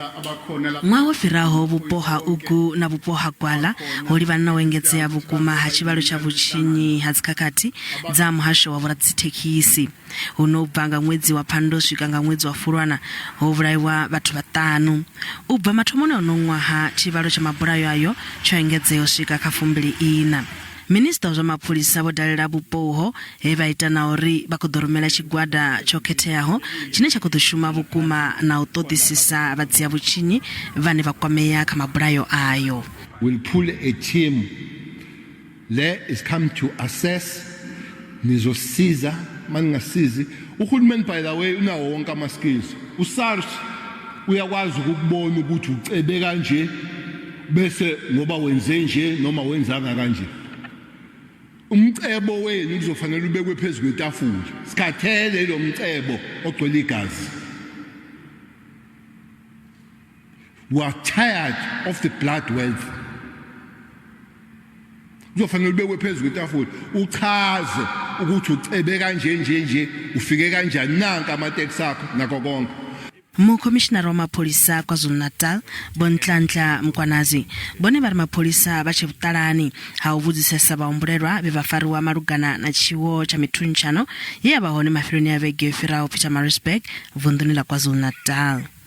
Ṅwaha wo fhiraho, vhupo ha Ugu na vhupo ha Gwala ho livhana na u engedzea vhukuma ha tshivhalo tsha vhutshinyi ha dzikhakhathi dza muhasho wa vhoradzithekhisi. Huno u bva nga ṅwedzi wa Phando u swika nga ṅwedzi wa Fulwana ho vhulaiwa vhathu vhaṱanu. U bva mathomoni a uno ṅwaha, tshivhalo tsha mabulayo ayo tsho engedzea u swika kha fumbili-iṋa. Minisiṱa wa zwa mapholisa vho dalela vhupo uho he vha ita na uri vha khou ḓo rumela tshigwada tsho khetheaho tshine tsha khou ḓo shuma vhukuma na u ṱoḓisisa vhadzia-vhutshinyi vhane vha kwamea kha mabulayo ayo. We'll pull a team le is come to assess nizosiza maningasizi uhulumeni by the way unawo wonke ama skills uSARS uyakwazi ukukubona ukuthi ucebe kanje bese ngoba wenze nje noma wenzanga kanje umcebo wenu kuzofanele ubekwe phezu kwetafula sikhathele lo mcebo ogcwele igazi we are tired of the blood wealth kuzofanele ubekwe phezu kwetafula uchaze ukuthi ucebe kanje nje nje ufike kanjani nanka ama-tax akho nakho konke Mukhomishinara wa mapholisa KwaZulu-Natal Vho Nhlanhla Mkhwanazi vhone vha ri mapholisa vha tshe vhuṱalani ha u vhudzisesa vhahumbulelwa vhe vha fariwa malugana na tshiwo tsha mithuntshano ye ya vha hone mafheloni a vhege yo fhiraho Pietermaritzburg vunḓuni ḽa KwaZulu-Natal.